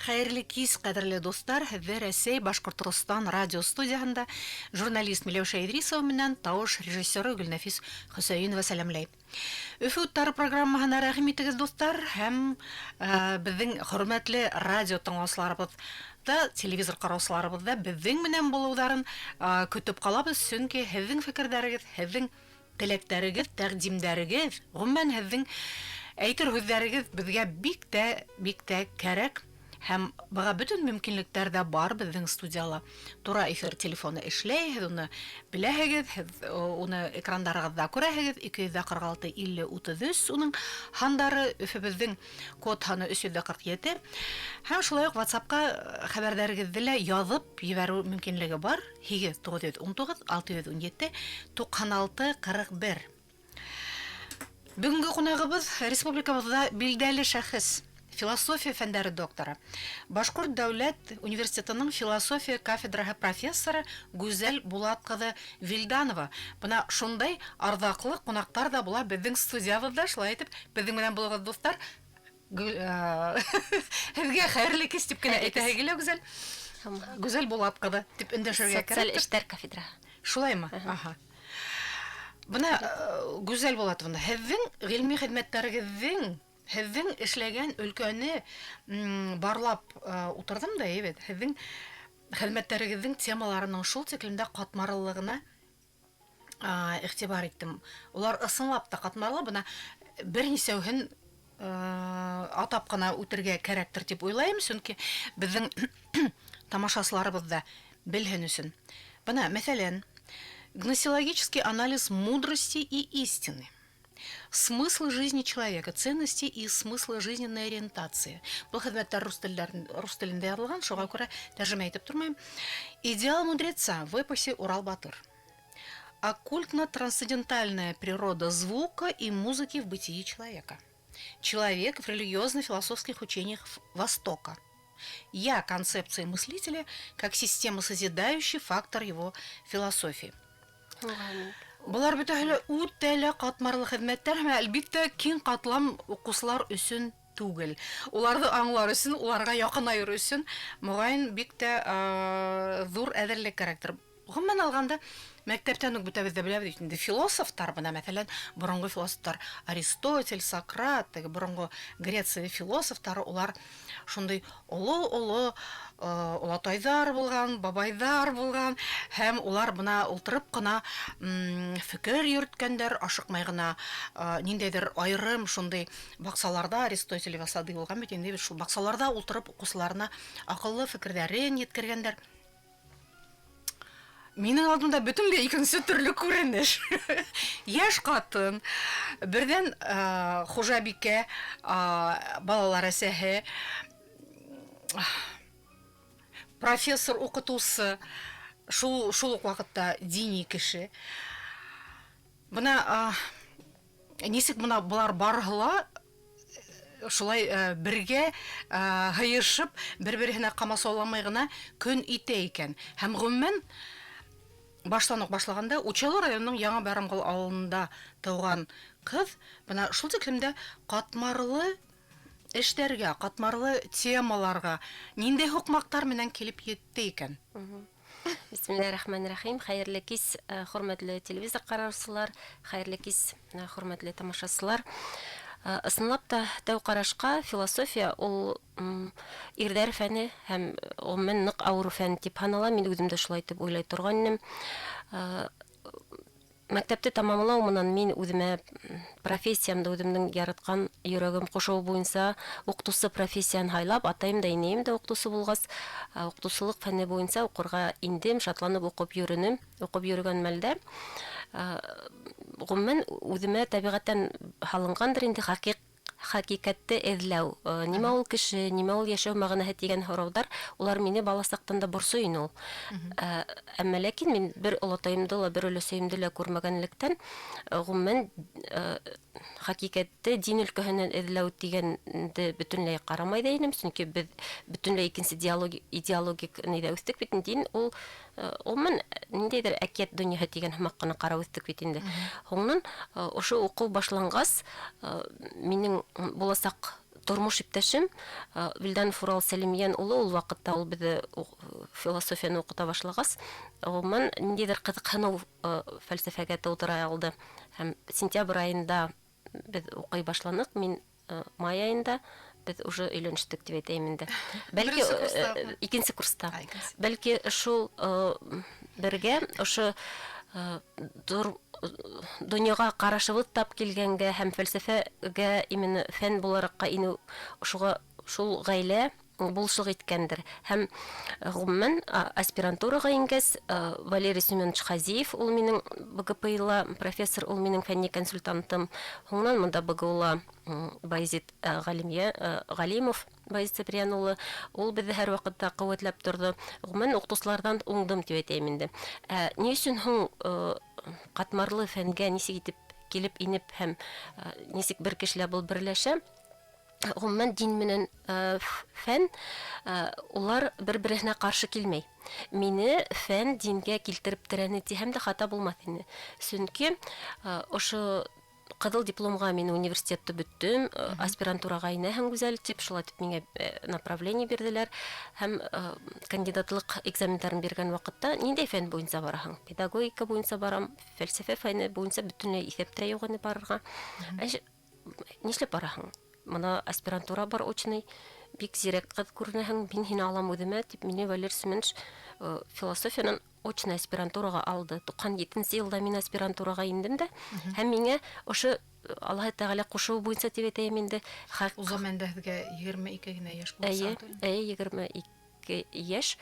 Хәйерле кис, ҡәҙерле дуҫтар! Һеҙҙе Рәсәй Башҡортостан радио студияһында журналист Миләүшә Идрисова менән тауыш режиссеры Гөлнәфис Хөсәйенова сәләмләй. Өфө уттары программаһына рәхим итегеҙ, дуҫтар, һәм беҙҙең хөрмәтле радио тыңлаусыларыбыҙ да, телевизор ҡараусыларыбыҙ ҙа беҙҙең менән булыуҙарын көтөп ҡалабыҙ, сөнки һеҙҙең фекерҙәрегеҙ, һеҙҙең теләктәрегеҙ, тәҡдимдәрегеҙ, ғөмүмән, һеҙҙең әйтер һүҙҙәрегеҙ беҙгә бик тә, бик тә кәрәк. Һәм быға бөтөн мөмкинлектәр ҙә бар беҙҙең студияла. Тура эфир телефоны эшләй, һеҙ уны беләһегеҙ, һеҙ уны экрандарығыҙҙа күрәһегеҙ, 246 50 33 уның һандары, Өфөбөҙҙең код һаны 347. Һәм шулай уҡ WhatsApp-ҡа хәбәрҙәрегеҙҙе лә яҙып ебәреү мөмкинлеге бар. 8 919 617 96 41. Бөгөнгө ҡунағыбыҙ республикабыҙҙа билдәле шәхес, философия фәндәре докторы, Башҡорт дәүләт университетының философия кафедраһы профессоры Гүзәл Булат ҡыҙы Вилданова. Бына шундай арҙаҡлы ҡунаҡтар ҙа була беҙҙең студиябыҙҙа. Шулай итеп, беҙҙең менән булығыҙ, дуҫтар. Һеҙгә хәйерле кис тип кенә әйтәһе килә, Гүзәл. Гүзәл Булат ҡыҙы тип өндәшергә кәрәк. Социаль эштәр кафедраһы. Шулаймы? Аһа. Бына, Гүзәл Булатовна, һеҙҙең ғилми хеҙмәттәрегеҙҙең, һеҙҙең эшләгән өлкәне барлап ултырҙым да, әйбәт. Һеҙҙең хеҙмәттәрегеҙҙең темаларының шул тиклем дә ҡатмарлылығына иғтибар иттем. Улар ысынлап та ҡатмарлы, бына бер нисәүһен атап ҡына үтергә кәрәктер тип уйлайым, сөнки беҙҙең тамашасыларыбыҙ ҙа белһен өсөн. Бына, мәҫәлән, гносеологический анализ мудрости и истины. Смыслы жизни человека, ценности и смыслы жизненной ориентации. Был хеҙмәттәр рус телдәрен, рус телендә яҙылған, шуға күрә тәржемә итеп тормайым. Идеал мудреца в эпосе Урал-Батыр. Оккультно-трансцендентальная природа звука и музыки в бытии человека. Человек в религиозно-философских учениях Востока. Я – концепция мыслителя как система созидающий фактор его философии. Былар бөтәһе лә үтә лә ҡатмарлы хеҙмәттәр һәм, әлбиттә, киң ҡатлам уҡыусылар өсөн түгел. Уларҙы аңлар өсөн, уларға яҡынайыр өсөн, моғайын, бик тә ҙур әҙерлек кәрәктер. Ғөмүмән алғанда, мәктәптән үк бөтәбеҙ ҙә беләбеҙ бит инде, философтар, бына, мәҫәлән, боронғо философтар Аристотель, Сократ, теге боронғо Греция философтары, улар шундай оло-оло олатайҙар булған, бабайҙар булған, һәм улар бына ултырып ҡына фекер йөрөткәндәр, ашыҡмай ғына ниндәйҙер айырым шундай баҡсаларҙа, Аристотелева сады булған бит инде, шул баҡсаларҙа ултырып уҡыусыларына аҡыллы фекерҙәрен еткергәндәр. Минең алдымда бөтөнләй икенсе төрлө күренеш. Йәш ҡатын, берҙән хужабикә, балалар әсәһе, профессор, уҡытыусы, шул, шул уҡ ваҡытта дини кеше. Бына нисек бына былар барыһы ла шулай бергә һыйышып, бер-береһенә ҡамасауламай ғына көн итә икән. Һәм гомумән, баштан уҡ башлағанда, Учалы районының Яңа Байрамғол авылында тыуған ҡыҙ бына шул тиклем дә ҡатмарлы эштәргә, ҡатмарлы темаларға ниндәй һуҡмаҡтар менән килеп етте икән? Бисмиллаһир-рахманир-рахим. Хәйерле кис, хөрмәтле телевизор ҡараусылар, хәйерле кис, хөрмәтле тамашасылар. Ысынлап та, тәү ҡарашҡа философия ул ирҙәр фәне һәм гомумән ныҡ ауыр фән тип һанала. Мин үҙем дә шулай итеп уйлай торған инем. Мәктәпте тамамлау менән мин үҙемә профессиямды үҙемдең яратҡан йөрәгем ҡушыуы буйынса уҡытыусы профессияһын һайлап, атайым да, инәйем дә уҡытыусы булғас, уҡытыусылыҡ фәне буйынса уҡырға индем, шатланып уҡып йөрөнөм. Уҡып йөрөгән мәлдә, ғөмүмән, үҙемә тәбиғәттән һалынғандыр инде хәҡиҡ Хакыйкатте эҙләү, нимә ул кеше, нимә ул яшәү мәгънәһе дигән һорауҙар, улар мине бала саҡтан да борсой ине ул. Әмма ләкин мин бер олатайымды ла, бер өләсәйемде лә күрмәгәнлектән, гомумән, хакыйкатте дин өлкәһеннән эҙләү дигәнде бөтөнләй карамай да инем, чөнки без бөтөнләй икенсе идеологик нидә үстек бит, дин ул Гомумән, ниндәйҙер әкиәт донъяһы тигән һымаҡ ҡына ҡарап үҫтек бит инде. Һуңынан ошо уҡыу башланғас, минең буласаҡ Тормош иптәшем Вилданов Урал Сәлимйән улы, ул ваҡытта ул беҙҙе философияны уҡыта башлағас, ғөмүмән, ниндәйҙер ҡыҙыҡһыныу фәлсәфәгә тыуҙыра алды. Һәм сентябрь айында беҙ уҡый башланыҡ, мин май айында беҙ уже өйләнештек тип әйтәйем инде. Бәлки Беренсе курста? Икенсе курста. А, икенсе. Бәлки шул бергә ошо донъяға ҡарашыбыҙ тап килгәнгә һәм фәлсәфәгә именно фән булараҡҡа инеү шуға шул ғаилә булышлыҡ иткәндер. Һәм ғөмүмән, аспирантураға ингәс, Валерий Семенович Хазиев, ул минең БГПИ-ла профессор, ул минең фәнни консультантым. Һуңынан мында БГУ-ла Баязит Галимов, Баязит Сәбриән улы, ул беҙҙе һәр ваҡытта ҡеүәтләп торҙо. Ғөмүмән, уҡытыусыларҙан уңдым тип әйтәйем инде. Ни өсөн һуң ҡатмарлы фәнгә нисек итеп килеп инеп һәм нисек бер кешелә был берләшә? Ғөмүмән, дин менән фән, улар бер-береһенә ҡаршы килмәй. Мине фән дингә килтереп терәне тиһәм дә хата булмаҫ ине. Сөнки ошо ҡыҙыл дипломға мин университетты бөттөм, аспирантураға инәһең, Гүзәл, тип, шулай тип миңә направление бирҙеләр. Һәм кандидатлыҡ экзамендарын биргән ваҡытта ниндәй фән буйынса бараһың? Педагогика буйынса барам, фәлсәфә фәне буйынса бөтөнләй иҫәптә юҡ ине барырға. Нишләп бараһың? Мына аспирантура бар очный, бик зирәк ҡыҙ күренәһең, мин һине алам үҙемә, тип мине Валерий Семенович философиянан очный аспирантураға алды. 97-нсе йылда мин аспирантураға индем дә, һәм миңә ошо Аллаһы Тәғәлә ҡушыуы буйынса тип әйтәйем инде. Ул заманда һеҙгә 22 генә йәш булса. Эйе, эйе, 22 йәш.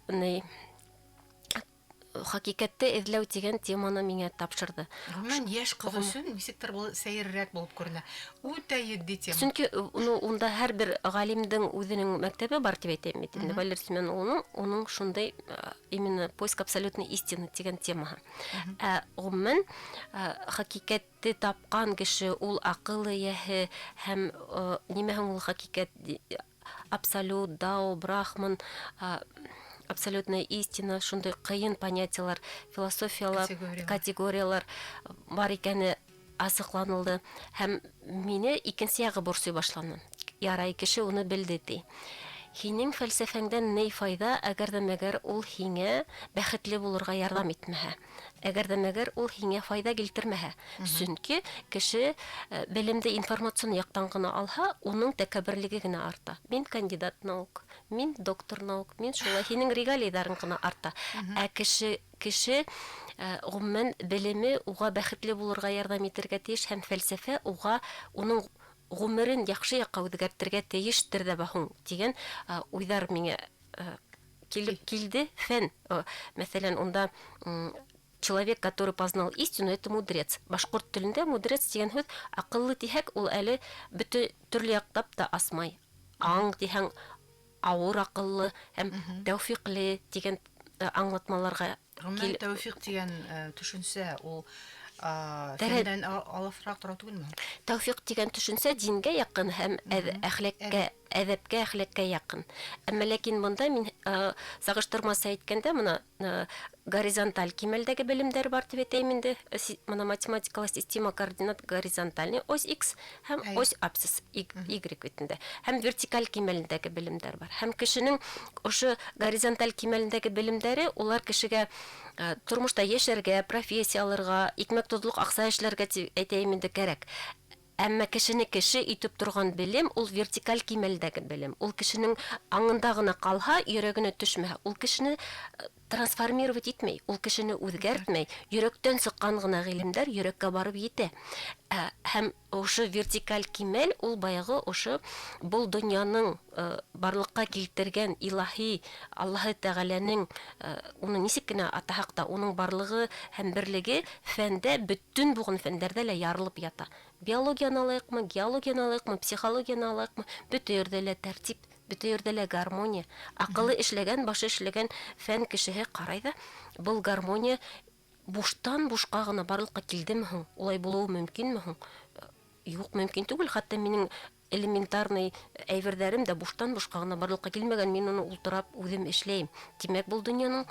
Ни, хәҡиҡәтте эҙләү тигән теманы миңә тапшырҙы. Ғөмүмән, йәш ҡыҙ өсөн нисектер был сәйерерәк булып күренә. Үтә етди тема. Сөнки, ну, унда һәр бер ғалимдың үҙенең мәктәбе бар тип әйтәйем бит инде. Валерий Семен уның шундай именно поиск абсолютной истины тигән темаһы. Ә ғөмүмән, хәҡиҡәтте тапҡан кеше ул аҡыл эйәһе һәм нимә һуң ул хәҡиҡәт, абсолют, дао, брахман, абсолютная истина, шундай ҡыйын понятиялар, философияла категориялар, категориялар бар икәне асыҡланылды. Һәм мине икенсе яғы борсой башланы. Ярай, кеше уны белде ти. Һинең фәлсәфәңдән ни файҙа, әгәр ҙә мәгәр ул һиңә бәхетле булырға ярҙам итмәһә? Әгәр ҙә мәгәр ул һиңә файҙа килтермәһә. Сөнки кеше белемде информацион яҡтан ғына алһа, уның тәкәбберлеге генә арта. Мин кандидат наук, мин доктор наук, мин шулай, һинең регалийҙарың ғына арта. Ә кеше, ғөмүмән, белеме уға бәхетле булырға ярҙам итергә тейеш һәм фәлсәфә уға уның ғүмерен яҡшы яҡҡа үҙгәртергә тейештер ҙә һуң тигән уйҙар миңә килеп килде. Фән, мәҫәлән, унда человек, который познал истину, это мудрец. Башҡорт телендә мудрец тигән һүҙ аҡыллы тиһәк, ул әле бөтә төрлө яҡтап та асмай. Аң тиһәң, ауыр аҡыллы һәм тәүфиҡле тигән аңлатмаларға Ғөмүмән, тәүфиҡ тигән төшөнсә ул фәндән алыҫыраҡ тора түгелме? Тәүфиҡ тигән төшөнсә дингә яҡын һәм әхләккә, әҙәпкә, әхләккә яҡын. Әммә ләкин бында мин сағыштырмаса әйткәндә, мына горизонталь кимәлдәге белемдәр бар тип әйтәйем инде. Мына математикала система координат горизонтальный ось X һәм ось абсцисс Y битендә. Һәм вертикаль кимәлендәге белемдәр бар. Һәм кешенең ошо горизонталь кимәлендәге белемдәре улар кешегә тормошта йәшәргә, профессия алырға, икмәк тоҙлоҡ аҡса эшләргә тип әйтәйем инде кәрәк. Әммә кешене кеше итеп торған белем ул вертикаль кимәлдәге белем. Ул кешенең аңында ғына ҡалһа, йөрәгенә төшмәһә, ул кешене трансформировать итмәй, ул кешене үҙгәртмәй. Йөрәктән сыҡҡан ғына ғилемдәр йөрәккә барып етә. Һәм ошо вертикаль кимәл ул баяғы ошо был донъяның барлыҡҡа килтергән илаһи Аллаһы Тәғәләнең, уны нисек кенә атаһаҡ та, уның барлығы һәм берлеге фәндә, бөтөн булған фәндәрҙә лә ярылып ята. Биологияны алайыҡмы, геологияны алайыҡмы, психологияны алайыҡмы, бөтә ерҙә лә тәртип, бөтә ерҙә лә гармония. Аҡылы эшләгән, башы эшләгән фән кешеһе ҡарай ҙа, был гармония буштан бушҡа ғына барлыҡҡа килдеме һуң? Улай булыуы мөмкинме һуң? Юҡ, мөмкин түгел. Хатта минең элементарный әйберҙәрем дә буштан бушҡа ғына барлыҡҡа килмәгән, мин уны ултырап үҙем эшләйем. Тимәк, был донъяның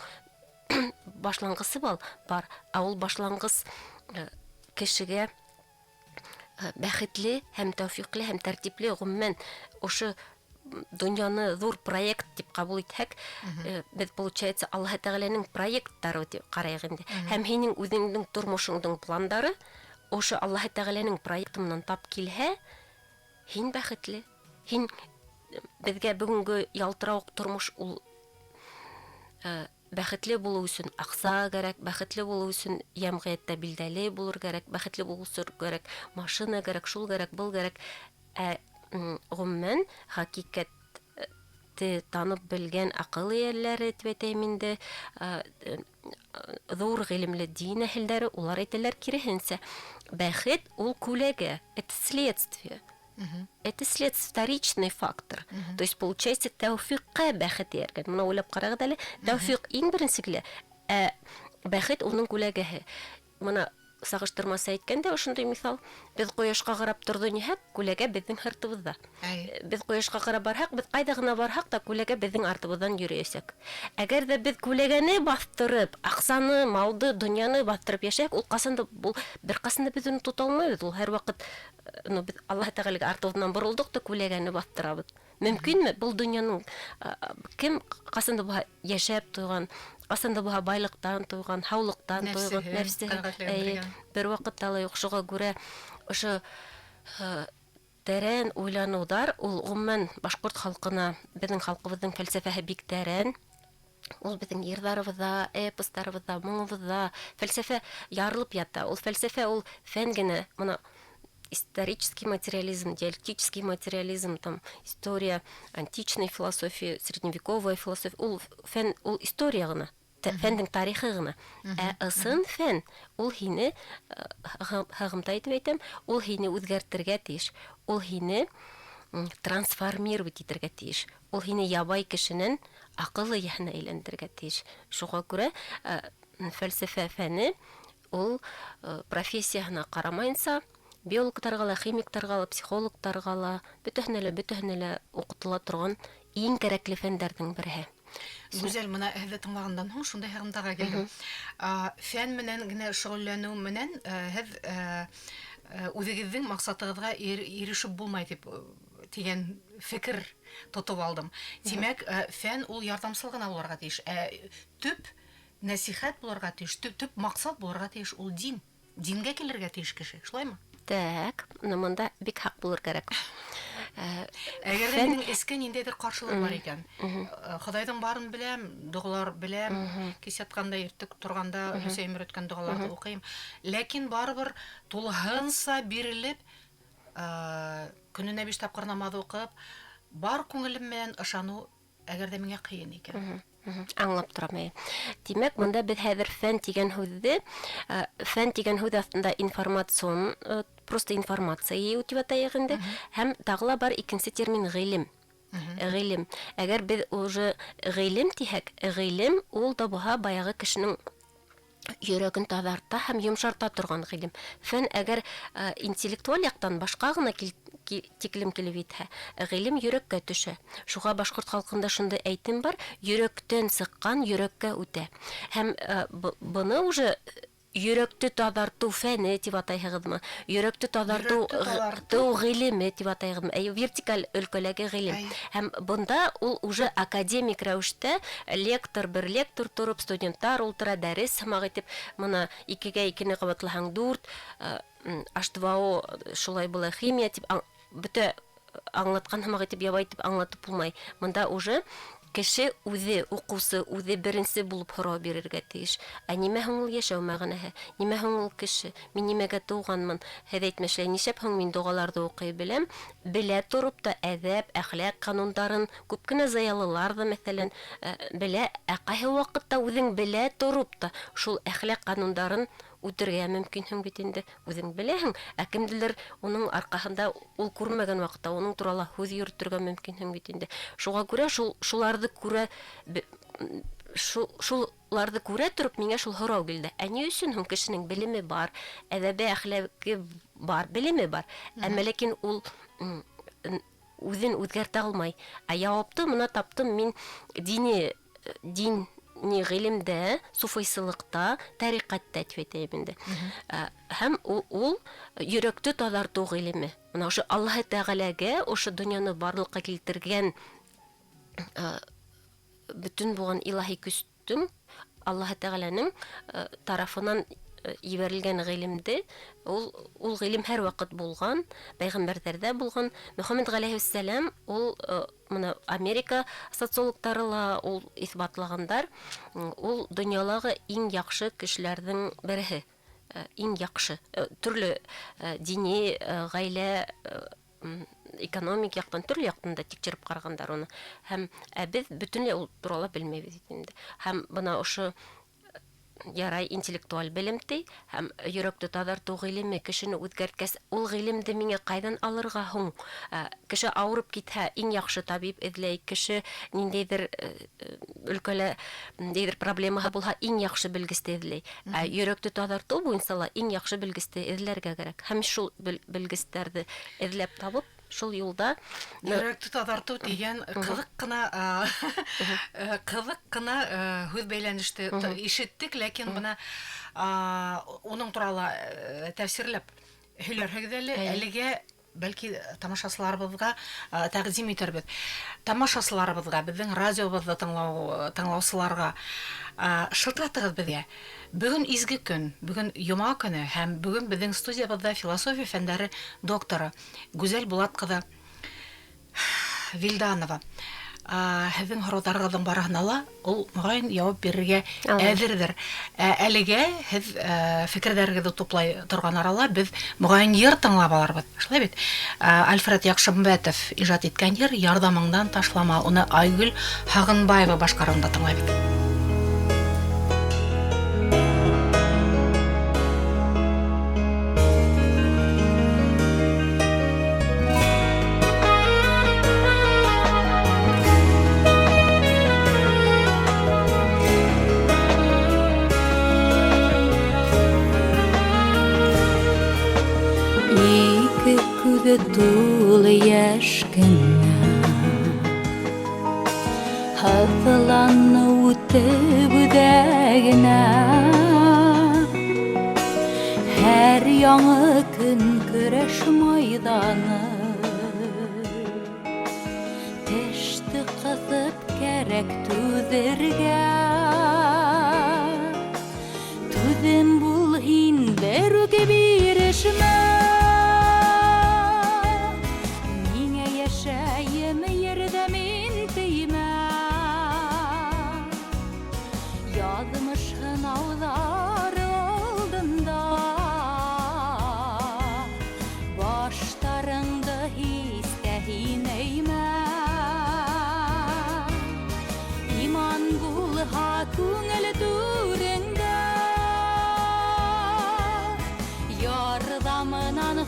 башланғысы бар, ә ул башланғыс кешегә Бәхетле һәм тәүфиҡле һәм тәртипле, ғөмүмән, ошо донъяны ҙур проект тип ҡабул итһәк, беҙ, получается, Аллаһы Тәғәләнең проекттары тип ҡарайыҡ инде. Һәм һинең үҙеңдең тормошоңдоң пландары ошо Аллаһы Тәғәләнең проекты менән тап килһә, һин бәхетле. Һин беҙгә бөгөнгө ялтырауыҡ тормош ул бәхетле булыу өсөн аҡса кәрәк, бәхетле булыу өсөн йәмғиәттә билдәле булыр кәрәк, бәхетле булыу өсөн кәрәк, машина кәрәк, шул кәрәк, был кәрәк. Ә ғөмүмән, хәҡиҡәтте танып белгән аҡыл эйәләре тип әйтәйем инде, ҙур ғилемле дин әһелдәре, улар әйтәләр киреһенсә, бәхет ул күләгә, это следствие. Это следствие, вторичный фактор. То есть, получается, тәүфиҡҡа бәхет эйәргән. Бына уйлап ҡарағыҙ әле, тәүфиҡ иң беренсе килә, ә бәхет уның күләгәһе. Бына сағыштырмаса әйткәндә, ошондай миҫал: беҙ ҡояшҡа ҡарап торҙо ниһәк, күләгә беҙҙең һыртыбыҙҙа. Беҙ ҡояшҡа ҡарап барһаҡ, беҙ ҡайҙа ғына барһаҡ та, күләгә беҙҙең артыбыҙҙан йөрөйәсәк. Әгәр ҙә беҙ күләгәне баҫтырып, аҡсаны, малды, донъяны баҫтырып йәшәһәк, ул ҡасан да ул бер ҡасан да беҙ уны тота алмайбыҙ. Ул һәр ваҡыт, ну, беҙ Аллаһ Тәғәләгә артыбыҙҙан боролдоҡ та күләгәне баҫтырабыҙ. Мөмкинме? Был донъяның кем ҡасан да булһа йәшәп туйған, ҡасан да булһа байлыҡтан туйған, һаулыҡтан туйған, нәфсеһен нәфсеһен бер ваҡытта ла юҡ. Шуға күрә ошо тәрән уйланыуҙар ул ғөмүмән башҡорт халҡына, беҙҙең халҡыбыҙҙың фәлсәфәһе бик тәрән. Ул беҙҙең йырҙарыбыҙҙа, эпостарыбыҙҙа, моңобоҙҙа фәлсәфә ярылып ята. Ул фәлсәфә ул фән генә, бына исторический материализм, диалектический материализм, там история античной философии, средневековая философия, ул фән, ул история ғына, фәндең тарихы ғына. Ә ысын фән ул һине, һығымта итеп әйтәм, ул һине үҙгәртергә тейеш, ул һине трансформировать итергә тейеш, ул һине ябай кешенән аҡыл эйәһенә әйләндерергә тейеш. Шуға күрә фәлсәфә фәне ул профессияһына ҡарамайынса биологтарға ла, химиктарға ла, психологтарға ла, бөтәһенә лә уҡытыла торған иң кәрәкле фәндәрҙең береһе. Гүзәл, бына һеҙҙе тыңлағандан һуң шундай һығымтаға килдем. Фән менән генә шөғөлләнеү менән һеҙ үҙегеҙҙең маҡсатығыҙға ирешеп булмай тип тигән фекер тотоп алдым. Тимәк, фән ул ярҙамсыл ғына булырға тейеш. Ә төп нәсихәт булырға тейеш, төп маҡсат булырға тейеш ул дин. Дингә килергә тейеш кеше, шулаймы? Так, ну монда бик һаҡ булыр кәрәк. Әгәр дә минең эске ниндәйҙер ҡаршылыҡ бар икән, Хоҙайҙың барын беләм, доғалар беләм, кис ятҡанда, иртүк торғанда Хөсәйен өйрәткән доғаларҙы уҡыйым. Ләкин барыбер тулыһынса бирелеп, көнөнә биш тапҡыр намаҙ уҡып, бар күңелем менән ышаныу әгәр дә миңә ҡыйын икән. Аңлап торам, әйе. Тимәк, монда беҙ хәҙер фән тигән һүҙҙе, фән тигән һүҙ аҫтында информацион, просто информация йыйыу тип атайыҡ инде, һәм тағы ла бар икенсе термин — ғилем. Ғилем. Әгәр беҙ уже ғилем тиһәк, ғилем ул да булһа баяғы кешенең йөрәген таҙарта һәм йомшарта торған ғилем. Фән әгәр интеллектуаль яҡтан башҡа ғына тиклем килеп етһә, ғилем йөрәккә төшә. Шуға башҡорт халҡында шундай әйтем бар: йөрәктән сыҡҡан йөрәккә үтә. Һәм быны уже йөрәкте таҙартыу фәне тип атайһығыҙмы? Йөрәкте таҙартыу Йөрәкте таҙартыу. Ғилеме тип атайһығыҙмы? Әйе, вертикаль өлкәләге ғилем. Һәм бында ул уже академик рәүештә лектор, бер лектор тороп, студенттар ултыра, дәрес һымаҡ итеп, мына икегә икене ҡабатлаһаң дүрт, H2O шулай була, химия тип бөтә аңлатҡан һымаҡ итеп, ябай итеп аңлатып булмай. Бында уже кеше үҙе, уҡыусы үҙе беренсе булып һорау бирергә тейеш. Ә нимә һуң ул йәшәү мәғәнәһе? Нимә һуң ул кеше? Мин нимәгә тыуғанмын? Һеҙ әйтмешләй, нишләп һуң мин доғаларҙы уҡый беләм? Белә тороп та әҙәп, әхлаҡ ҡанундарын күп кенә зыялылар ҙа, мәҫәлән, белә. Ә ҡайһы ваҡытта үҙең белә тороп та шул әхлаҡ ҡанундарын үтергә мөмкинһең бит инде. Үҙең беләһең, ә кемделер уның арҡаһында ул күрмәгән ваҡытта уның турала һүҙ йөрөтөргә мөмкинһең бит инде. Шуға күрә шуларҙы күрә, шуларҙы күрә тороп миңә шул һорау килде. Ә ни өсөн һуң кешенең белеме бар, әҙәбе, әхлаҡы бар, белеме бар, әммә ләкин ул үҙен үҙгәртә алмай? Ә яуапты мына таптым мин: дини дин. ни ғилемдә, суфыйсылыҡта, тариҡәттә тип әйтәйем инде. Һәм ул йөрәкте таҙартыу ғилеме. Бына ошо Аллаһы Тәғәләгә ошо донъяны барлыҡҡа килтергән бөтөн булған илаһи көстөң Аллаһы Тәғәләнең тарафынан ебәрелгән ғилемде, ул ғилем һәр ваҡыт булған, пәйғәмбәрҙәрҙә булған. Мөхәммәд ғәләйһиссәләм ул мына Америка социологтары ла ул иҫбатлағандар, ул донъялағы иң яҡшы кешеләрҙең береһе, иң яҡшы төрлө дини, ғаилә, экономик яҡтан, төрлө яҡтан да тикшереп ҡарағандар уны. Һәм беҙ бөтөнләй ул турала белмәйбеҙ инде. Һәм бына ошо ярай интеллектуаль белем ти, һәм йөрәкте таҙартыу ғилеме кешене үҙгәрткәс, ул ғилемде миңә ҡайҙан алырға һуң? Кеше ауырып китһә, иң яҡшы табип эҙләй, кеше ниндәйҙер өлкәлә ниндәйҙер проблемаһы булһа, иң яҡшы белгесте эҙләй. Ә йөрәкте таҙартыу буйынса ла иң яҡшы белгесте эҙләргә кәрәк. Һәм шул белгестәрҙе эҙләп табып, шул юлда йөрәкте таҙартыу тигән ҡыҙыҡ ҡына һүҙ бәйләнеште ишеттек, ләкин бына уның турала тәфсирләп һөйләрһегеҙ әле, әлегә бәлки тамашасыларыбыҙға тәҡдим итербеҙ. Тамашасыларыбыҙға, беҙҙең радиобыҙҙы тыңлаусыларға шылтыратығыҙ беҙгә. Бөгөн изге көн, бөгөн йома көнө һәм бөгөн беҙҙең студиябыҙҙа философия фәндәре докторы Гүзәл Булат ҡыҙы Вилданова. Һеҙҙең һорауҙарығыҙҙың барыһына ла ул моғайын яуап бирергә әҙерҙер. Әлегә һеҙ фекерҙәрегеҙҙе туплай торған арала беҙ моғайын йыр тыңлап алырбыҙ. Шулай бит? Альфред Яҡшымбәтов ижад иткән йыр «Ярҙамыңдан ташлама». Уны Айгөл Һағынбаева башҡарыуында тыңлайбыҙ. Тулы йәш кенә һыҙланы үтеп үҙәгенә, һәр яңы көн көрәш майҙаны, теште ҡыҫып кәрәк түҙергә. Түҙем бул һин, бер үк бирешмә.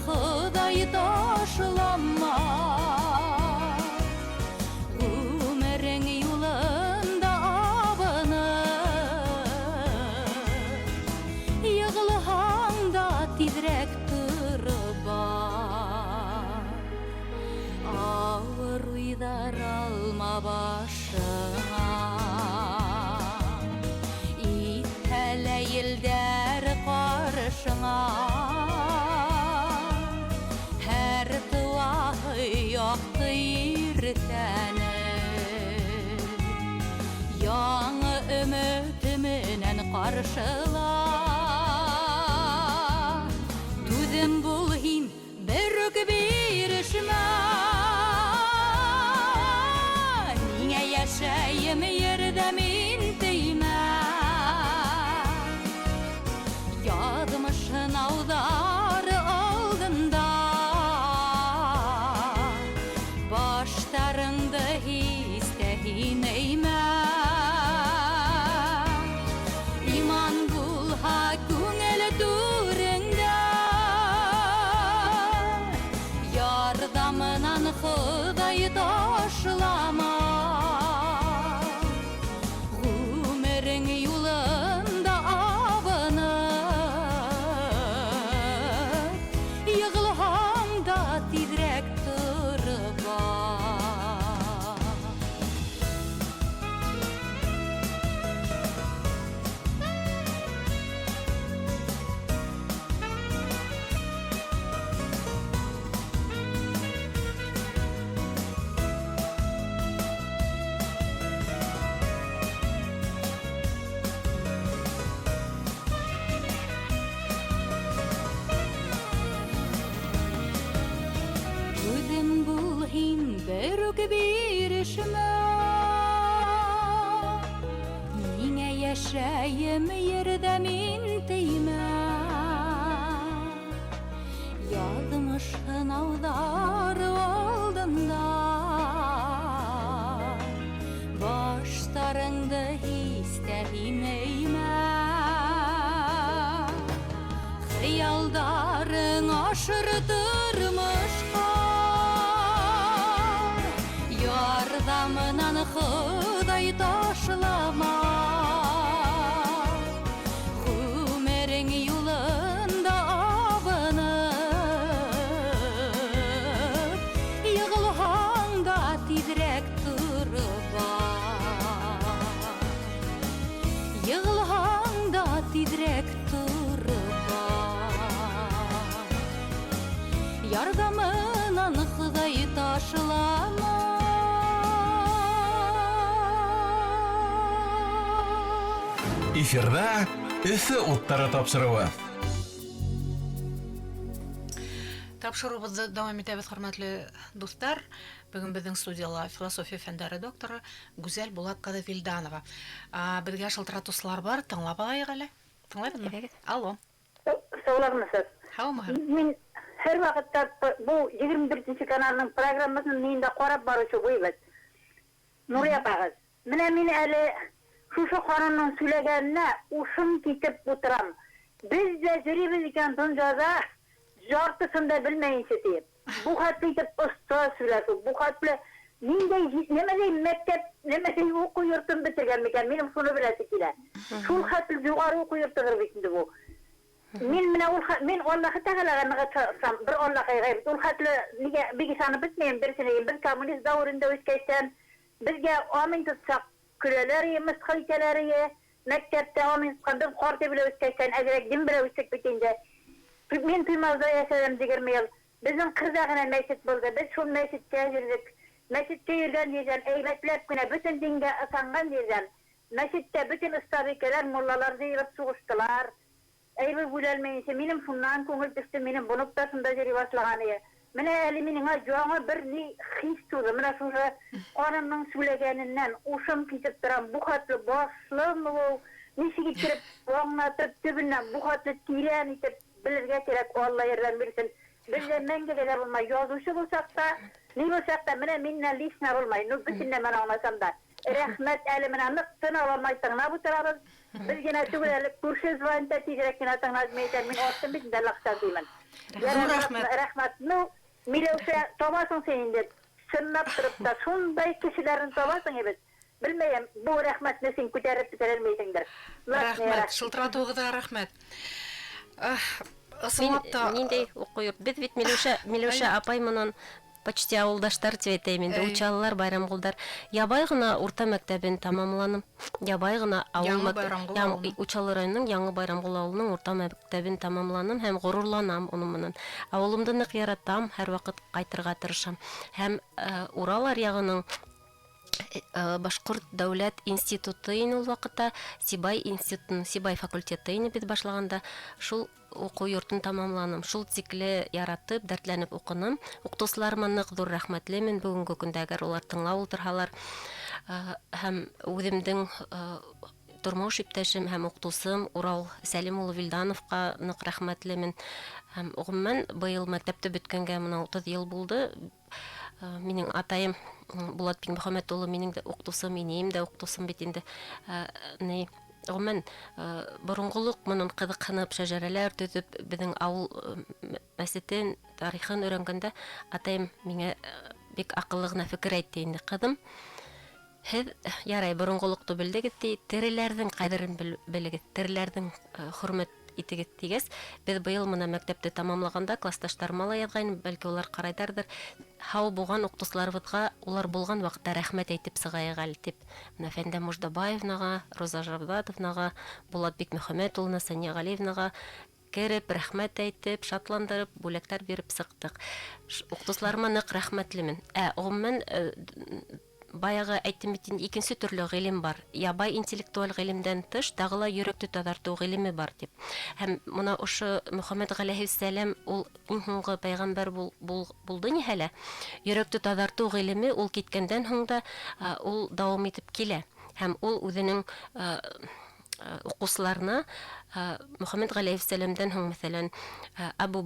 Хоҙай ташлама, ғүмерең юлында абынып, йығылһаң да тиҙерәк тороп бар. Ауыр уйҙар алма башыңа, итһә лә елдәр ҡаршыңа. Яңы өмөт менән ҡаршыла. Түҙем бул һин, бер үк бирешмә. Ниңә йәшәйем ерҙә мин теймә. Яҙмыш һынауҙар алдында баштарыңды һис тә һин эймә. Иман булһа күңел түреңдә, ярҙамынан Хоҙай ташлама. Ғүмерең юлында абынып, йығылһаң да тиҙерәк тороп бар. Корбан бул һин, берүк бирешмә. Ниңә йәшәйем ерҙә мин теймә. Яҙмыш һынауҙары алдында баштарыңды һис тә һин эймә. Хыялдарың ашыр тормошҡа, ярҙамынан Хоҙай ташлама. Ғүмерең юлында абынып, йығылһаң да тиҙерәк тороп бар. Йығылһаң да тиҙерәк тороп бар. Ярҙамынан Хоҙай ташлама. Эфирҙа Өфө уттары тапшырыуы. Тапшырыуыбыҙҙы дауам итәбеҙ, хөрмәтле дуҫтар. Бөгөн беҙҙең студияла философия фәндәре докторы Гүзәл Булат ҡыҙы Вилданова. Беҙгә шылтыратыусылар бар, тыңлап алайыҡ әле. Тыңлайбыҙмы? Әйҙәгеҙ. Алло. Һаумыһығыҙ. Һаумыһығыҙ. Мин һәр ваҡытта был 21 каналының программасын мин дә ҡарап барыусы буйбыҙ. Нурия апағыҙ. Менә мин әле шушы ханымның сөйләгәненә ушым китеп утырам. Беҙ ҙә йөрөйбөҙ икән донъяла, яртыһын да белмәйенсә тиеп. Бу хәтле итеп оҫта сөйләшеү, бу хәтле ниндәй нимәләй мәктәп, нимәләй уҡыу йортон бөтөргән микән? Минең шуны беләсе килә. Шул хәтле юғары уҡыу йортолор бит инде бу. Мин менә ул мин Аллаһы Тәғәләгә ныҡ бер Аллаһҡа ғәйб. Ул хәтле нигә бик ышанып бөтмәйем, берсенә бер коммунист дәүерендә үҫкәстән беҙгә амин тотсаҡ көләләр ине, мыҫҡыл итәләр ине. Мәктәптә амин тотҡан беҙ ҡарт белән үҫкәстән әҙерәк дин белән үҫтек бит инде. Мин Туймазда йәшәнем 20 йыл. Беҙҙең ҡырҙа ғына мәсет булды. Беҙ шул мәсеткә йөрҙөк. Мәсеткә йөргән ерҙән әйбәтләп кенә бөтөн дингә ышанған ерҙән мәсеттә бөтөн оҫтабикәләр, муллалар йыйылып һуғыштылар. Әйбер бүләлмәйенсә минең шунан күңел төштө, минең боноп та шунда йөрөй башлаған ине. Менә әле минең яңы бер ни хис тыуҙы. Менә шушы ханымның сөйләгәненнән ушым китеп торам. Бу хәтле башлымы ул? Нисек итеп аңлатып төбөннән бу хәтле тирән итеп белергә кәрәк, Алла ярҙам бирһен. Беҙҙә мәңгегә лә булмай, яҙыусы булһаҡ та, ни булһаҡ та, менә миннән лично булмай. Ну, бөтөнләй мин аңласам да. Рәхмәт, әле менә ныҡ тын ала алмай тыңлап ултырабыҙ. Беҙ генә түгел әле, күрше звонит тиҙерәк кенә тыңлап, мин әйтәм, мин аттым бит инде, Аллаһ тимен. Ҙур рәхмәт. Рәхмәт. Ну, Миләүшә, табаһың һин инде. Чынлап тороп та шундай кешеләрен табаһың бит. Белмәйем, бу рәхмәтне һин күтәреп бөтә алмайһыңдыр. Рәхмәт, шылтыратыуығыҙға рәхмәт. Ысынлап та Ниндәй уҡыу йорт? Беҙ бит Миләүшә апай менән почти ауылдаштар тип әйтәйем инде. Учалылар, Байрамғолдар. Ябай ғына урта мәктәбен тамамланым. Ябай ғына ауыл Яңы мәктәп- Байрамғол ауылының. Учалы районының Яңы Байрамғол ауылының урта мәктәбен тамамланым һәм ғорурланам уның менән. Ауылымды ныҡ яратам, һәр ваҡыт ҡайтырға тырышам. Һәм Урал аръяғының Башҡорт дәүләт институты ине ул ваҡытта, Сибай институтын, Сибай факультеты ине беҙ башлағанда, шул уҡыу йортон тамамланым. Шул тикле яратып, дәртләнеп уҡыным. Уҡытыусыларыма ныҡ ҙур рәхмәтлемен бөгөнгө көндә, әгәр улар тыңлап ултырһалар. Һәм үҙемдең тормош иптәшем һәм уҡытыусым Урал Сәлим улы Вилдановҡа ныҡ рәхмәтлемен. Һәм ғөмүмән, быйыл мәктәпте бөткәнгә мына 30 йыл булды. Минең атайым Булат Бикмөхәмәт улы минең дә уҡытыусым, инәйем дә уҡытыусым бит инде. Ғөмүмән, боронғолоҡ менән ҡыҙыҡһынып, шәжәрәләр төҙөп, беҙҙең ауыл мәсетен, тарихын өйрәнгәндә атайым миңә бик аҡыллы ғына фекер әйтте инде: ҡыҙым, һеҙ ярай боронғолоҡто белдегеҙ ти, тереләрҙең ҡәҙерен белегеҙ, тереләрҙең хөрмәт итегеҙ тигәс, беҙ быйыл мына мәктәпте тамамлағанда класташтарыма ла яҙғайным, бәлки улар ҡарайҙарҙыр, һау булған уҡытыусыларыбыҙға улар булған ваҡытта рәхмәт әйтеп сығайыҡ әле тип. Мына Фәндә Муждабаевнаға, Роза Жавдатовнаға, Булат Бикмөхәмәт улына, Сания Ғәлиевнаға кереп, рәхмәт әйтеп, шатландырып, бүләктәр биреп сыҡтыҡ. Уҡытыусыларыма ныҡ рәхмәтлемен. Ғөмүмән, Баяғы әйттем бит инде, икенсе төрлө ғилем бар. Ябай интеллектуаль ғилемдән тыш тағы ла йөрәкте таҙартыу ғилеме бар тип. Һәм мына ошо Мөхәммәд ғәләйһиссәләм ул иң һуңғы пәйғәмбәр булды ниһәлә. Йөрәкте таҙартыу ғилеме ул киткәндән һуң да ул дауам итеп килә. Һәм ул үҙенең уҡыусыларына Мөхәммәд ғәләйһиссәләмдән һуң, мәҫәлән, Абу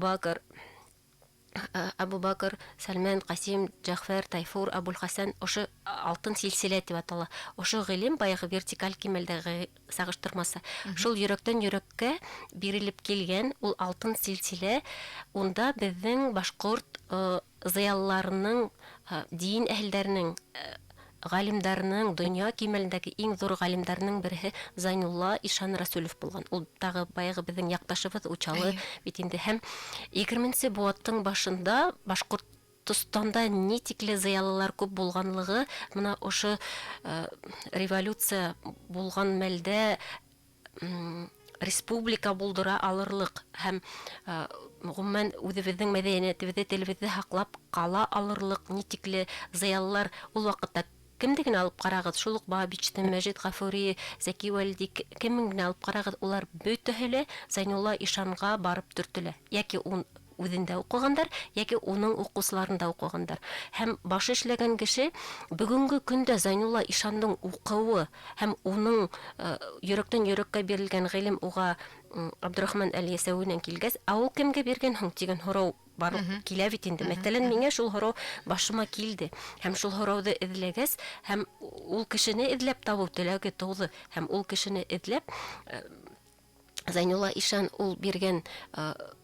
Бакр, Сәлмән, Ҡасим, Джәғфәр, Тайфур, Абул Хәсән, ошо алтын силсилә тип атала. Ошо ғилем баяғы вертикаль кимәлдәге сағыштырмаса. Шул йөрәктән йөрәккә бирелеп килгән ул алтын силсилә, унда беҙҙең башҡорт зыялыларының, дин әһелдәренең, ғалимдарының, донъя кимәлендәге иң ҙур ғалимдарының береһе Зайнулла Ишан Расулев булған. Ул тағы баяғы беҙҙең яҡташыбыҙ Учалы бит инде. Һәм 20-нсе быуаттың башында Башҡортостанда ни тикле зыялылар күп булғанлығы мына ошо революция булған мәлдә республика булдыра алырлыҡ һәм ғөмүмән үҙебеҙҙең мәҙәниәтебеҙҙе, телебеҙҙе һаҡлап ҡала алырлыҡ ни тикле зыялылар ул ваҡытта. Кемде генә алып ҡарағыҙ, шул уҡ Бабичты, Мәжит Ғафури, Зәки Вәлиди, кемен генә алып ҡарағыҙ, улар бөтәһе лә Зайнулла Ишанға барып төртөлә. Йәки үҙендә уҡығандар, йәки уның уҡыусыларында уҡығандар. Һәм башы эшләгән кеше бөгөнгө көндә Зайнулла Ишандың уҡыуы һәм уның йөрәктән йөрәккә бирелгән ғилем уға Абдурахман әл-Йәсәүинән килгәс, ә ул кемгә биргән һуң тигән һорау бар килә бит инде. Мәҫәлән, миңә шул һорау башыма килде. Һәм шул һорауҙы эҙләгәс, һәм ул кешене эҙләп табыу теләге тыуҙы. Һәм ул кешене эҙләп Зайнулла Ишан ул биргән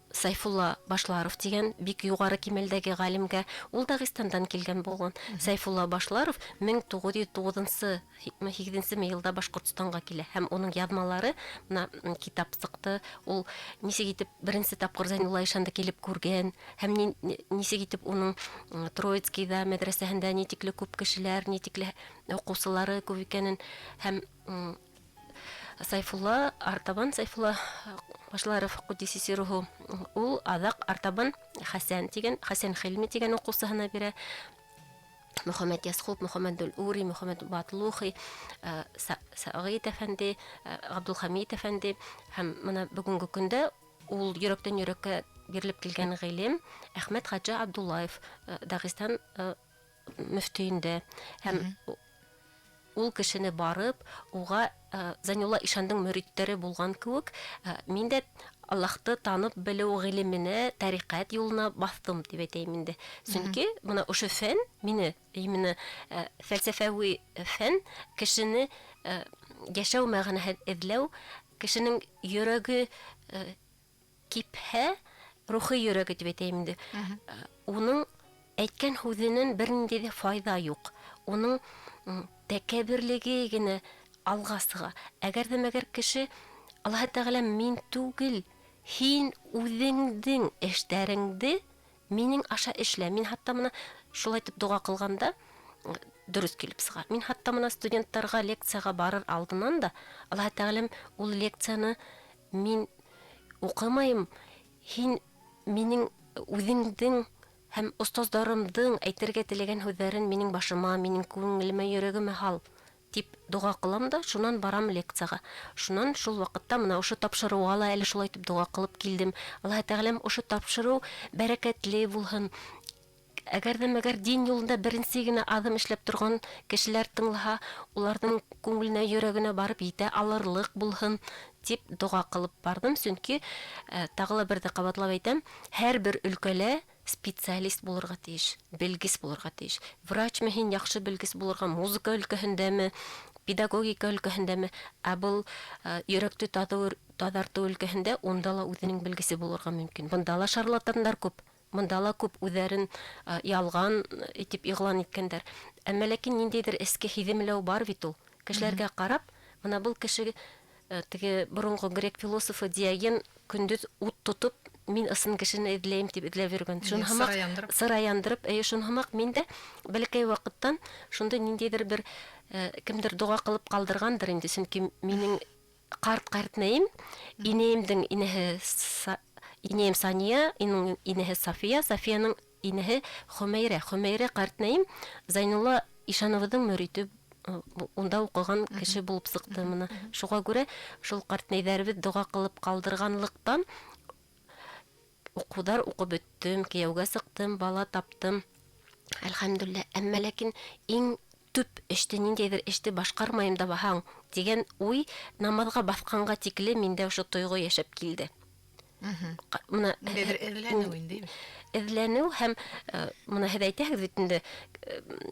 Сайфулла Башларов тигән бик юғары кимәлдәге ғалимгә, ул Дағистандан килгән булған. Сайфулла Башларов 1909-һигеҙенсе йылда Башҡортостанға килә һәм уның яҙмалары мына китап сыҡты. Ул нисек итеп беренсе тапҡыр Зайнулла Ишанды килеп күргән һәм нисек итеп уның Троицкийҙа мәҙрәсәһендә ни тикле күп кешеләр, ни тикле уҡыусылары күп икәнен һәм Сайфулла артабан Сайфулла Башларов ҡуддиси сируху ул аҙаҡ артабан Хәсән тигән, Хәсән Хилми тигән уҡыусыһына бирә. Мөхәммәт Ясхуб, Мөхәммәт Ури, Мөхәммәт Батлухи, Сәғит әфәнде, Ғабдулхамит әфәнде һәм мына бөгөнгө көндә ул йөрәктән йөрәккә бирелеп килгән ғилем Әхмәт Хажа Абдуллаев Дағистан мөфтөйөндә һәм ул кешене барып, уға Зайнулла Ишандың мөридтәре булған кеүек, мин дә Аллаһты танып белеү ғилеменә, тариҡәт юлына баҫтым тип әйтәйем инде. Сөнки мына ошо фән мине, именно фәлсәфәүи фән кешене йәшәү мәғәнәһен эҙләү, кешенең йөрәге кипһә, рухи йөрәге тип әйтәйем инде. Уның әйткән һүҙенән бер ниндәй ҙә файҙа юҡ. Уның тәкәбберлеге генә алға сыға. Әгәр ҙә мәгәр кеше Аллаһ Тәғәлә мин түгел, һин үҙеңдең эштәреңде минең аша эшлә. Мин хатта мына шулай итеп доға ҡылғанда дөрөҫ килеп сыға. Мин хатта мына студенттарға лекцияға барыр алдынан да Аллаһ Тәғәләм ул лекцияны мин уҡымайым, һин минең үҙеңдең һәм остаздарымдың әйтергә теләгән һүҙҙәрен минең башыма, минең күңелемә, йөрәгемә һал тип доға ҡылам да, шунан барам лекцияға. Шунан шул ваҡытта мына ошо тапшырыуға ла әле шулай итеп доға ҡылып килдем. Аллаһ Тәғәләм ошо тапшырыу бәрәкәтле булһын. Әгәр ҙә мәгәр дин юлында беренсе генә аҙым эшләп торған кешеләр тыңлаһа, уларҙың күңеленә, йөрәгенә барып етә алырлыҡ булһын тип доға ҡылып барҙым. Сөнки тағы ла бер ҙә ҡабатлап әйтәм, һәр бер өлкәлә специалист булырға тейеш, белгес булырға тейеш. Врачмы һин яҡшы белгес булырға, музыка өлкәһендәме, педагогика өлкәһендәме, ә был йөрәкте таҙартыу өлкәһендә унда ла үҙенең белгесе булырға мөмкин. Бында ла шарлатандар күп, бында ла күп үҙҙәрен ялған итеп иғлан иткәндәр. Әммә ләкин ниндәйҙер эске һиҙемләү бар бит ул. Кешеләргә ҡарап, мына был кеше, теге боронғо грек философы Диоген көндөҙ ут тотоп, мин ысын кешене эҙләйем тип эҙләп йөрөгән. Шуны һымаҡ Сыра яндырып. Сыра яндырып, әйе, шуны һымаҡ мин дә бәләкәй ваҡыттан шундай ниндәйҙер бер кемдер доға ҡылып ҡалдырғандыр инде, сөнки минең ҡарт ҡартнәйем, инәйемдең инәһе инәйем Сания, инең инәһе София, Софияның инәһе Хөмәйрә. Хөмәйрә ҡартнәйем Зайнулла Ишаныбыҙҙың мөрите, унда уҡыған кеше булып сыҡты мына. Шуға күрә шул ҡартнәйҙәребеҙ доға ҡылып ҡалдырғанлыҡтан уҡыуҙар уҡып бөттөм, кейәүгә сыҡтым, бала таптым. Әлхәмдүлилләһ. Әммә ләкин иң төп эште, ниндәйҙер эште башҡармайым да баһаң тигән уй намаҙға баҫҡанға тикле миндә ошо тойғо йәшәп килде. Мына Ниндәйҙер эҙләнеү инде. Эҙләнеү һәм мына һеҙ әйтәһегеҙ бит инде,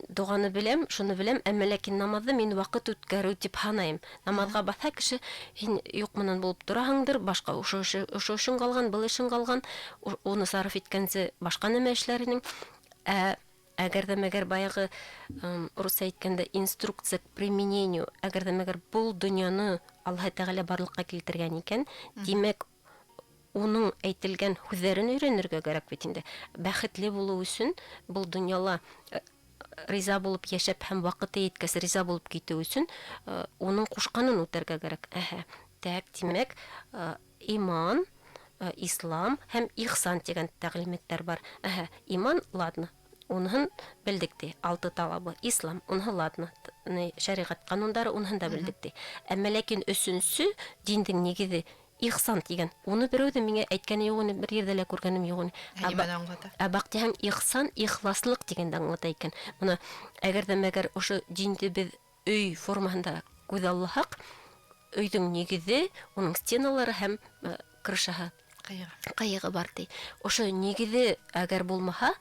доғаны беләм, шуны беләм, әммә ләкин намаҙҙы мин ваҡыт үткәреү тип һанайым. Намаҙға баҫа кеше, һин юҡ менән булып тораһыңдыр, башҡа ошо эшең ҡалған, был эшең ҡалған, уны сарыф иткәнсе башҡа нәмә эшләр инең. Әгәр ҙә мәгәр баяғы, русса әйткәндә, инструкция к применению, әгәр ҙә мәгәр был донъяны Аллаһы Тәғәлә барлыҡҡа килтергән икән, тимәк, уның әйтелгән һүҙҙәрен өйрәнергә кәрәк бит инде. Бәхетле булыу өсөн был донъяла риза булып йәшәп һәм ваҡыты еткәс риза булып китеү өсөн уның ҡушҡанын үтәргә кәрәк. Әһә. Тәк, тимәк, иман, ислам һәм ихсан тигән тәғлимәттәр бар. Әһә, иман, ладно, уныһын белдек ти, алты талабы. Ислам, уныһы ладно, шәриғәт ҡанундары, уныһын да белдек ти. Әммә ләкин өсөнсө диндең нигеҙе ихсан тигән. Уны берәү ҙә миңә әйткәне юҡ ине, бер ерҙә лә күргәнем юҡ ине. Ә нимәне аңлата? Ә баҡтиһәң, ихсан ихласлыҡ тигәнде аңлата икән. Бына әгәр ҙә мәгәр ошо динде беҙ өй формаһында күҙаллаһаҡ, өйҙөң нигеҙе, уның стеналары һәм крышаһы. Ҡыйығы. Ҡыйығы бар ти. Ошо нигеҙе әгәр булмаһа,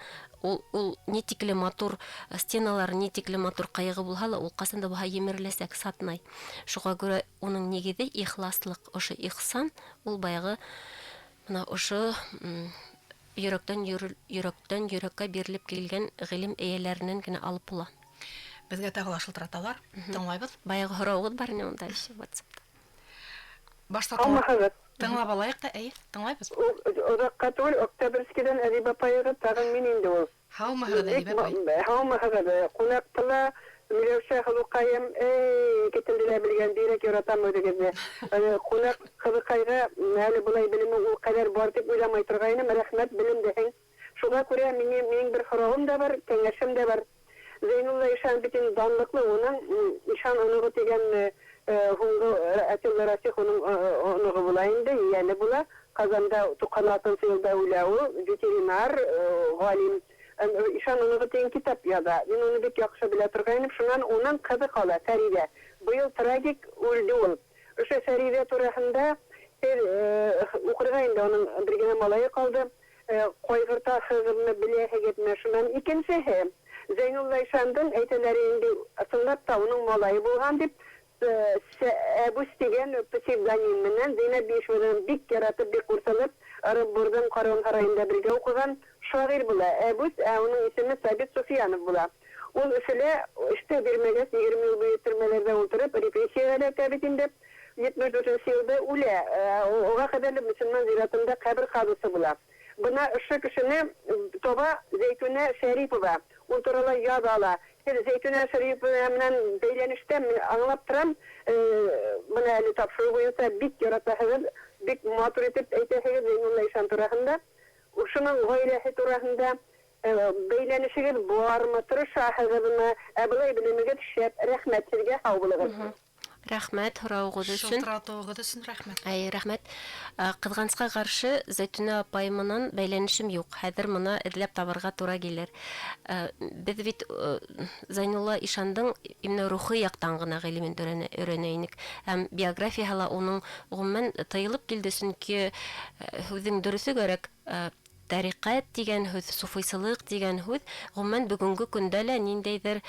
ул ни тикле матур стеналар, ни тикле матур ҡыйығы булһа ла, ул ҡасан да булһа емереләсәк, сатнай. Шуға күрә уның нигеҙе ихласлыҡ. Ошо ихсан ул баяғы мына ошо, йөрәктән йөрәккә бирелеп килгән ғилем эйәләренән генә алып була. Беҙгә тағы ла шылтыраталар. Тыңлайбыҙ. Баяғы һорауығыҙ бар ине унда еще WhatsApp-та. Башта Һаумыһығыҙ. тыңлап алайыҡ та, әйе, тыңлайбыҙ. Оҙаҡҡа түгел, Октябрьскийҙән Әҙибә апайығыҙ, тағын мин инде ул. Һаумыһығыҙ, Әҙибә апай. Һаумыһығыҙ. Ҡунаҡты ла Миләүшә һылыуҡайым, эй, ике телде лә белгән, бигерәк яратам үҙегеҙҙе. Ҡунаҡ ҡыҙыҡайға әле былай белеме ул ҡәҙәр бар тип уйламай торғайным, рәхмәт, белемдеһең. Шуға күрә минең бер һорауым да бар, кәңәшем дә бар. Зәйнулла ишан бит инде данлыҡлы, уның ишан оноғо тигән, һуңғы, Атилла Расих уның оноғо була инде, ейәне була. Ҡазанда туҡһан алтынсы йылда үлә ул, ветеринар, ғалим. Ишан оноғо тигән китап яҙа. Мин уны бик яҡшы белә торғайным. Шунан уның ҡыҙы ҡала, Фәриҙә. Быйыл трагик үлде ул. Ошо Фәриҙә тураһында һеҙ уҡырға инде, уның бер генә малайы ҡалды. Ҡайғыртаһығыҙмы, беләһегеҙме? Шунан икенсеһе, Зәйнулла ишандың әйтәләре инде, ысынлап та уның малайы булған тип, Әбүс тигән псевдоним менән Зәйнәб Биишеваны бик яратып, бик ҡурсалып, Ырымбурҙың Ҡарун һарайында бергә уҡыған шағир була. Әбүс, ә уның исеме Сабит Суфиянов була. Ул Өфөлә эштә бирмәгәс, егерме йыл буйы төрмәләрҙә ултырып, репрессияға эләкә бит инде. Етмеш дүртенсе йылда үлә. Уға ҡәҙәрле мөсөлман зиратында ҡәбер ҡаҙыусы була. Бына ошо кешене таба Зәйтүнә Шәрипова. Ул турала яҙа ала. Һеҙ Зәйтүнә Шәрипова менән бәйләнештә, мин аңлап торам, бына әле тапшырыу буйынса бик яратаһығыҙ, бик матур итеп әйтәһегеҙ Зәйнулла ишан тураһында. Ошоноң ғаиләһе тураһында, бәйләнешегеҙ бармы, тырышаһығыҙмы? Ә былай белемегеҙ шәп. Рәхмәт һеҙгә, һау булығыҙ. Рәхмәт һорауығыҙ өсөн. Шылтыратыуығыҙ өсөн рәхмәт. Әй, рәхмәт. Ҡыҙғанысҡа ҡаршы Зәйтүнә апай менән бәйләнешем юҡ. Хәҙер мына эҙләп табырға тура килер. Беҙ бит Зәйнулла ишандың именно рухи яҡтан ғына ғилемен өйрәнә инек. Һәм биографияһы ла уның ғөмүмән тыйылып килде, сөнки һүҙҙең дөрөҫө кәрәк. Тәриҡәт тигән һүҙ, суфыйсылыҡ тигән һүҙ ғөмүмән бөгөнгө көндә лә ниндәйҙер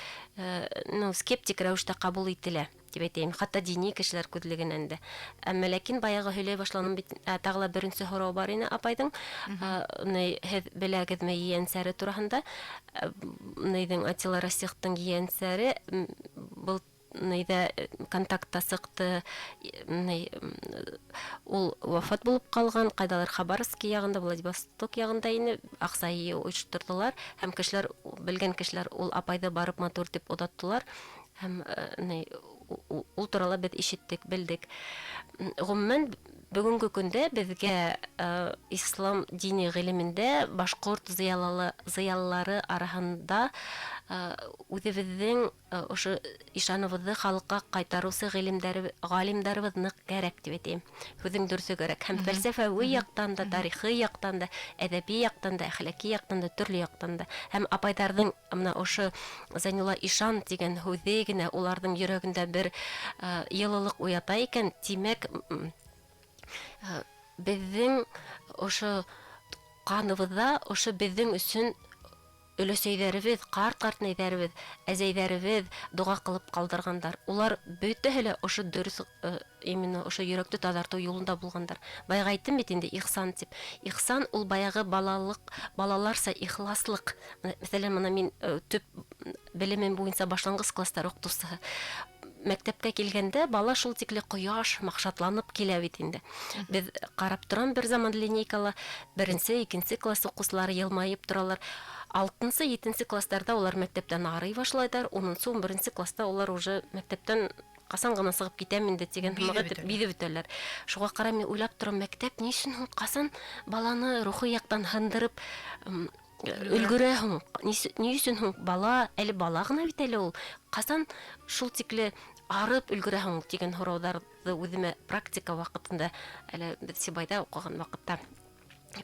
скептик рәүештә ҡабул ителә, тип әйтәйем, хатта дини кешеләр күҙлегенән дә. Әммә ләкин баяғы һөйләй башланым бит, тағы ла беренсе һорау бар ине апайҙың. Һеҙ беләгеҙме ейәнсәре тураһында? Нейҙең Атилла Расихтың ейәнсәре, был нейҙә контактта сыҡты, ул вафат булып ҡалған, ҡайҙалыр Хабаровский яғында, Владивосток яғында ине, аҡса йыйыу ойошторҙолар, һәм кешеләр, белгән кешеләр ул апайҙы барып матур тип оҙаттылар, һәм ул турала беҙ ишеттек, белдек. Ғөмүмән, бөгөнгө көндә беҙгә ислам дини ғилемендә башҡорт зыялылары араһында Үҙебеҙҙең ошо ишаныбыҙҙы халыҡҡа ҡайтарыусы ғилемдәре, ғалимдарыбыҙ ныҡ кәрәк тип әйтәйем. Һүҙең дөрөҫө кәрәк. Һәм фәлсәфәүи яҡтан да, тарихи яҡтан да, әҙәби яҡтан да, әхлаҡи яҡтан да, төрлө яҡтан да. Һәм апайҙарҙың мына ошо Зәйнулла ишан тигән һүҙе генә уларҙың йөрәгендә бер йылылыҡ уята икән, тимәк, беҙҙең ошо ҡаныбыҙҙа ошо беҙҙең өсөн өләсәйҙәребеҙ, ҡарт-ҡартнәйҙәребеҙ, әзәйҙәребеҙ доға ҡылып ҡалдырғандар. Улар бөтәһе лә ошо дөрөҫ, именно ошо йөрәкте таҙартыу юлында булғандар. Баяғы әйттем бит инде ихсан тип. Ихсан ул баяғы балалыҡ, балаларса ихласлыҡ. Мәҫәлән, мына мин төп белемем буйынса башланғыс класстар уҡытыусыһы. Мәктәпкә килгәндә бала шул тикле ҡояш маҡшатланып килә бит инде. Беҙ ҡарап торам бер заман линейкала беренсе, икенсе класс уҡыусылары йылмайып торалар. Алтынсы, етенсе класстарҙа улар мәктәптән арый башлайҙар. 10-нсы, 11-нсе класста улар уже мәктәптән ҡасан ғына сығып китәм инде тигән һымаҡ итеп биҙеп бөтәләр. Шуға ҡарай мин уйлап торам, мәктәп ни өсөн һуң ҡасан баланы рухи яҡтан һындырып өлгөрә һуң? Ни өсөн һуң бала, әле бала ғына бит әле ул, ҡасан шул тикле арып өлгөрә һуң тигән һорауҙарҙы үҙемә практика ваҡытында, әле беҙ Сибайҙа уҡыған ваҡытта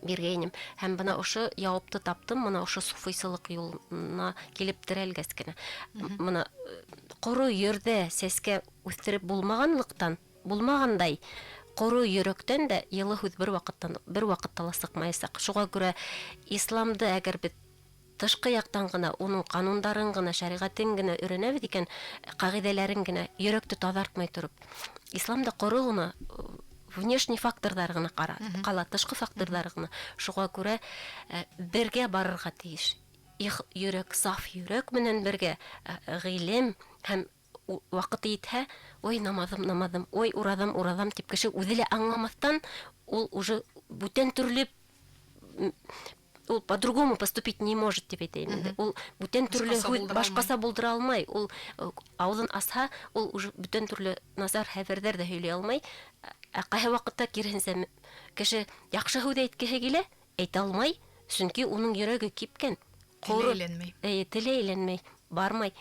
биргәйнем. Һәм бына ошо яуапты таптым, бына ошо суфыйсылыҡ юлына килеп терәлгәс кенә. Бына ҡоро ерҙә сәскә үҫтереп булмағанлыҡтан, булмағандай, ҡоро йөрәктән дә йылы һүҙ бер ваҡытта ла сыҡмаясаҡ. Шуға күрә исламды әгәр беҙ тышҡы яҡтан ғына, уның ҡанундарын ғына, шәриғәтен генә өйрәнәбеҙ икән, ҡағиҙәләрен генә, йөрәкте таҙартмай тороп, исламда ҡоро ғына внешний факторҙар ғына ҡала, тышҡы факторҙар ғына. Шуға күрә бергә барырға тейеш. Йөрәк, саф йөрәк менән бергә ғилем һәм ваҡыты етһә, ой, намаҙым, намаҙым, ой, ураҙам, ураҙам тип кеше үҙе лә аңламаҫтан, ул уже бүтән төрлө, ул по-другому поступить не может тип әйтәйем инде. Ул бүтән төрлө Башҡаса һүҙ булдыра алмай. башҡаса булдыра алмай. Ул ауыҙын асһа, ул уже бүтән төрлө насар хәбәрҙәр ҙә һөйләй алмай. Ә ҡайһы ваҡытта киреһенсә, кеше яҡшы һүҙ әйткеһе килә, әйтә алмай, сөнки уның йөрәге кипкән. Теле Ҡоро. әйләнмәй. Эйе, теле әйләнмәй, бармай.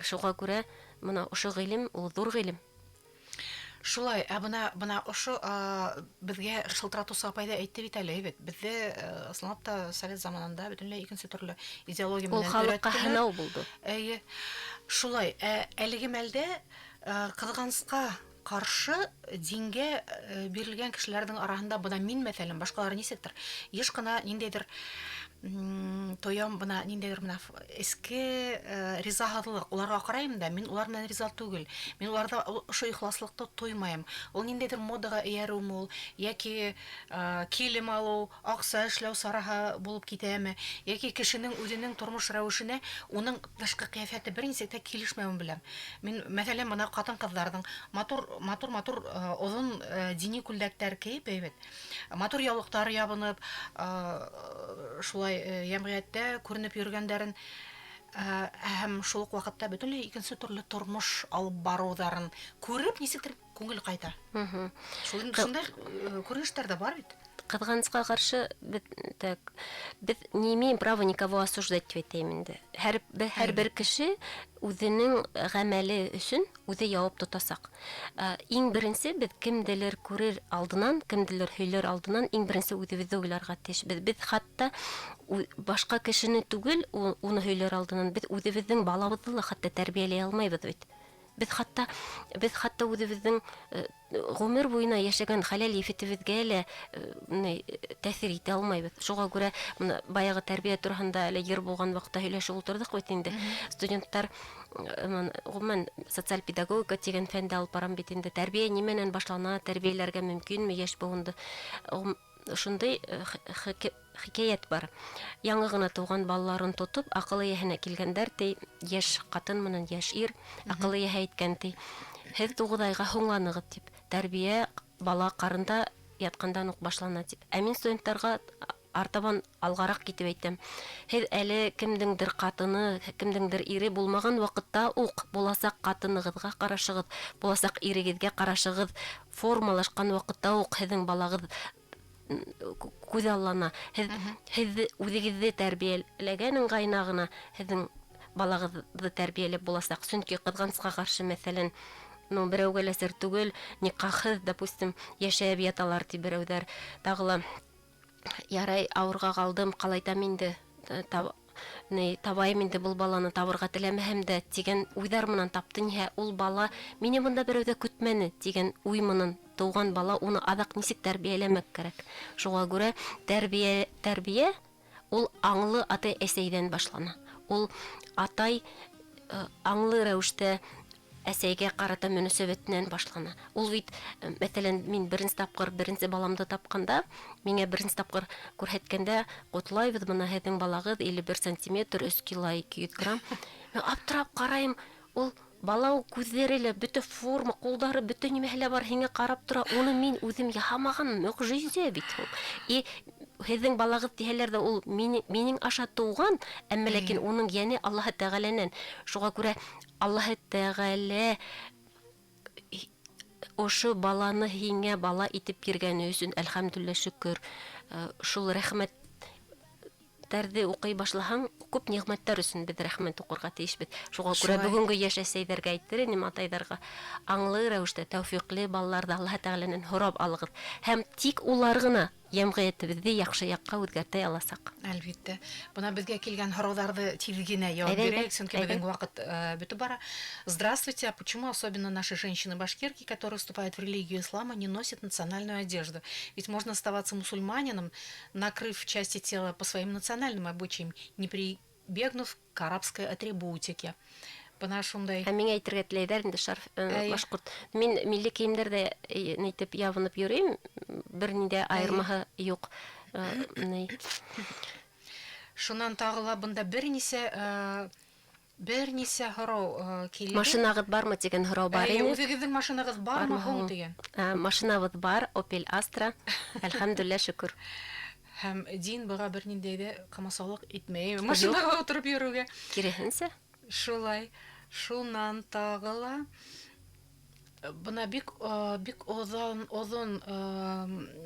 Шуға күрә мына ошо ғилем, ул ҙур ғилем. Шулай, ә бына ошо, беҙгә шылтыратыусы апай да әйтте бит әле, бит. Беҙҙе, ысынлап та совет заманында бөтөнләй икенсе төрлө идеология Ул менән халыҡҡа өйрәттеләр. һынау булды. Эйе. Шулай, әлеге мәлдә, ҡыҙғанысҡа ҡаршы дингә, бирелгән кешеләрҙең араһында бына мин, мәҫәлән, башҡалар нисектер, йыш ҡына ниндәйҙер, тоям, бына ниндәйҙер бына эске, ризаһыҙлыҡ. Уларға ҡарайым да, мин улар менән риза түгел. Мин уларҙа ошо ихласлыҡты тоймайым. Ул ниндәйҙер модаға эйәреүме ул, йәки, килем алыу, аҡса эшләү сараһы булып китәме, йәки кешенең үҙенең тормош рәүешенә уның тышҡы ҡиәфәте бер нисек тә килешмәүен беләм. Мин, мәҫәлән, бына ҡатын-ҡыҙҙарҙың матур, матур, матур, оҙон, дини күлдәктәр кейеп, әйбәт, матур яулыҡтар ябынып, шулай, йәмғиәттә күренеп йөрөгәндәрен, һәм шул уҡ ваҡытта бөтөнләй икенсе төрлө тормош алып барыуҙарын күреп, нисектер күңел ҡайта. Шундай, күренештәр дә бар бит. Ҡыҙғанысҡа ҡаршы, беҙ не имеем права никого осуждать тип әйтәйем инде. Һәр бер кеше үҙенең ғәмәле өсөн үҙе яуап тотасаҡ. Иң беренсе беҙ кемделер күрер алдынан, кемделер һөйләр алдынан иң беренсе үҙебеҙҙе уйларға тейеш. Беҙ хатта башҡа кешене түгел, уны һөйләр алдынан беҙ үҙебеҙҙең балабыҙҙы ла хатта тәрбиәләй алмайбыҙ бит. Беҙ хатта үҙебеҙҙең, ғүмер буйына йәшәгән хәләл ефетебеҙгә лә, тәьҫир итә алмайбыҙ. Шуға күрә бына баяғы тәрбиә тураһында әле йыр булған ваҡытта һөйләшеп ултырҙыҡ бит инде. Студенттар, ғөмүмән, социаль педагогика тигән фәнде алып барам бит инде. Тәрбиә нимәнән башлана, тәрбиәләргә мөмкинме йәш быуынды? Шундай хикәйәт бар. Яңы ғына тыуған балаларын тотоп, аҡыл эйәһенә килгәндәр, ти, йәш ҡатын менән йәш ир, аҡыл эйәһе әйткән, ти, һеҙ 9 айға һуңланығыҙ, тип. Тәрбиә бала ҡарында ятҡандан уҡ башлана, тип. Ә мин студенттарға артабан алғараҡ китеп әйтәм. Һеҙ әле кемдеңдер ҡатыны, кемдеңдер ире булмаған ваҡытта уҡ буласаҡ ҡатынығыҙға ҡарашығыҙ, буласаҡ ирегеҙгә ҡарашығыҙ формалашҡан ваҡытта уҡ һеҙҙең балағыҙ күҙаллана. Һеҙ үҙегеҙҙе тәрбиәләгән ыңғайына ғына һеҙҙең балағыҙҙы тәрбиәләп буласаҡ. Сөнки ҡыҙғанысҡа ҡаршы, мәҫәлән, ну, берәүгә лә сер түгел, никахһыҙ, допустим, йәшәп яталар ти берәүҙәр. Тағы ла ярай, ауырға ҡалдым, ҡалайтам инде, табайым инде был баланы, табырға теләмәһәм дә тигән уйҙар менән тапты ниһә, ул бала мине бында берәү ҙә көтмәне тигән уй менән тыуған бала, уны аҙаҡ нисек тәрбиәләмәк кәрәк. Шуға күрә тәрбиә ул аңлы атай-әсәйҙән башлана. Ул атай аңлы рәүештә әсәйгә ҡарата мөнәсәбәтенән башлана. Ул бит, мәҫәлән, мин беренсе тапҡыр беренсе баламды тапҡанда, миңә беренсе тапҡыр күрһәткәндә, ҡотлайбыҙ, бына һеҙҙең балағыҙ 51 сантиметр, 3 кило 200 грамм. Мин аптырап ҡарайым, ул бала күҙҙәре лә, бөтә форма, ҡулдары, бөтә нимәһе лә бар, һиңә ҡарап тора. Уны мин үҙем яһамаған мөғжизә бит ул. И һеҙҙең балағыҙ тиһәләр ҙә, ул минең аша тыуған, әммә ләкин уның йәне Аллаһы Тәғәләнән. Шуға күрә Аллаһы Тәғәлә ошо баланы һиңә бала итеп биргәне өсөн әлхәмдүлилләһ шөкөр. Шул рәхмәттәрҙе уҡый башлаһаң, күп ниғмәттәр өсөн беҙ рәхмәт уҡырға тейешбеҙ. Шуға күрә бөгөнгө йәш әсәйҙәргә әйтер инем, атайҙарға, аңлы рәүештә тәүфиҡле балаларҙы Аллаһы Тәғәләнән һорап алығыҙ. Һәм тик улар ғына йәмғиәтебеҙҙе яҡшы яҡҡа үҙгәртә аласаҡ. Әлбиттә. Бына беҙгә килгән һорауҙарҙы тиҙ генә яуап бирәйек, сөнки беҙҙең ваҡыт бөтөп бара. Здравствуйте, а почему особенно наши женщины-башкирки, которые вступают в религию ислама, не носят национальную одежду? Ведь можно оставаться мусульманином, накрыв части тела по своим национальным обычаям, не прибегнув к арабской атрибутике. Бына шундай. Ә миңә әйтергә теләйҙәр инде шарф, башҡорт. Мин милли кейемдәрҙә нитеп ябынып йөрөйөм, бер ниндәй айырмаһы юҡ. Ни. Шунан тағы ла бында бернисә һорау килде. Машинағыҙ бармы тигән һорау бар Әйе, ине. Үҙегеҙҙең машинағыҙ бармы Бармы һуң һуң? тигән? Машинабыҙ бар, Opel Astra. Әлхәмдүлилләһ, шөкөр. Һәм дин быға бер ниндәй ҙә ҡамасаулыҡ итмәй. Юҡ. Машинаға ултырып йөрөүгә. Киреһенсә. Шулай. Шунан тағы ла бына бик оҙон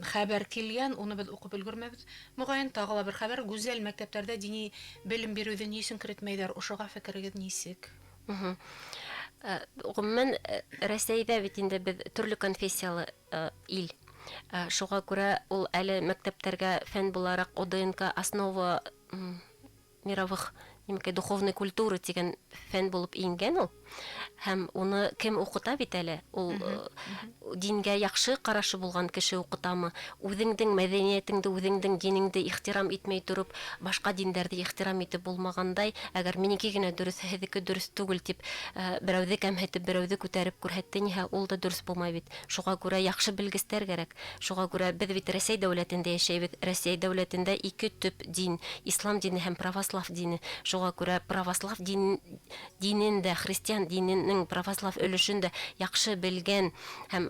хәбәр килгән, уны беҙ уҡып өлгөрмәбеҙ. Моғайын, тағы ла бер хәбәр: гүзәл мәктәптәрҙә дини белем биреүҙе ни өсөн керетмәйҙәр? Ошоға фекерегеҙ нисек? Ғөмүмән, Рәсәйҙә бит инде беҙ төрлө конфессиялы ил. Шуға күрә ул әле мәктәптәргә фән булараҡ ОДНК основа мировых нимәкәй духовной культуры тигән фән булып ингән ул. Һәм уны кем уҡыта бит әле? Ул, дингә яҡшы ҡарашы булған кеше уҡытамы? Үҙеңдең мәҙәниәтеңде, үҙеңдең динеңде ихтирам итмәй тороп, башҡа диндәрҙе ихтирам итеп булмағандай, әгәр минеке генә дөрөҫ, һеҙҙеке дөрөҫ түгел тип, берәүҙе кәмһетеп, берәүҙе күтәреп күрһәтте ниһә, ул да дөрөҫ булмай бит. Шуға күрә яҡшы белгестәр кәрәк. Шуға күрә беҙ бит Рәсәй дәүләтендә йәшәйбеҙ. Рәсәй дәүләтендә ике төп дин: ислам дине һәм православ дине. Шуға күрә православ динен дә, христиан диненең православ өлөшөн дә яҡшы белгән һәм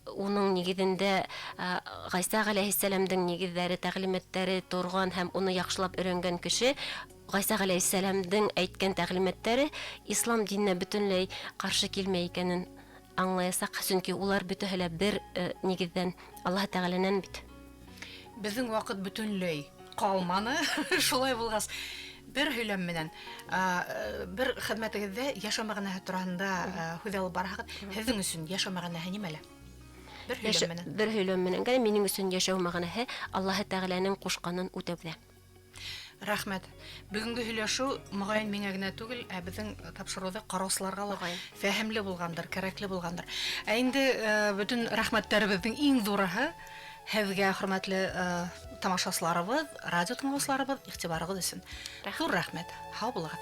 уның нигеҙендә Ғайса ғәләйһиссәләмдең нигеҙҙәре, тәғлимәттәре торған һәм уны яҡшылап өйрәнгән кеше Ғайса ғәләйһиссәләмдең әйткән тәғлимәттәре ислам диненә бөтөнләй ҡаршы килмәй икәнен аңлаясаҡ, сөнки улар бөтәһе лә бер нигеҙҙән, Аллаһ Тәғәләнән бит. Беҙҙең ваҡыт бөтөнләй ҡалманы. Шулай булғас, бер һөйләм менән, бер хеҙмәтегеҙҙә йәшәү мәғәнәһе тураһында һүҙ алып барһағыҙ, һеҙҙең өсөн йәшәү мәғәнәһе нимәлә? Бер һөйләм менән. Бер һөйләм менән генә минең өсөн йәшәү мәғәнәһе Аллаһы Тәғәләнең ҡушҡанын үтәүҙә. Рәхмәт. Бөгөнгө һөйләшеү моғайын миңә генә түгел, ә беҙҙең тапшырыуҙы ҡараусыларға ла Моғайын. фәһемле булғандыр, кәрәкле булғандыр. Ә инде бөтөн рәхмәттәребеҙҙең иң ҙурыһы һеҙгә, хөрмәтле тамашасыларыбыҙ, радио тыңлаусыларыбыҙ, иғтибарығыҙ өсөн. Рәхмәт. Ҙур рәхмәт. Һау булығыҙ.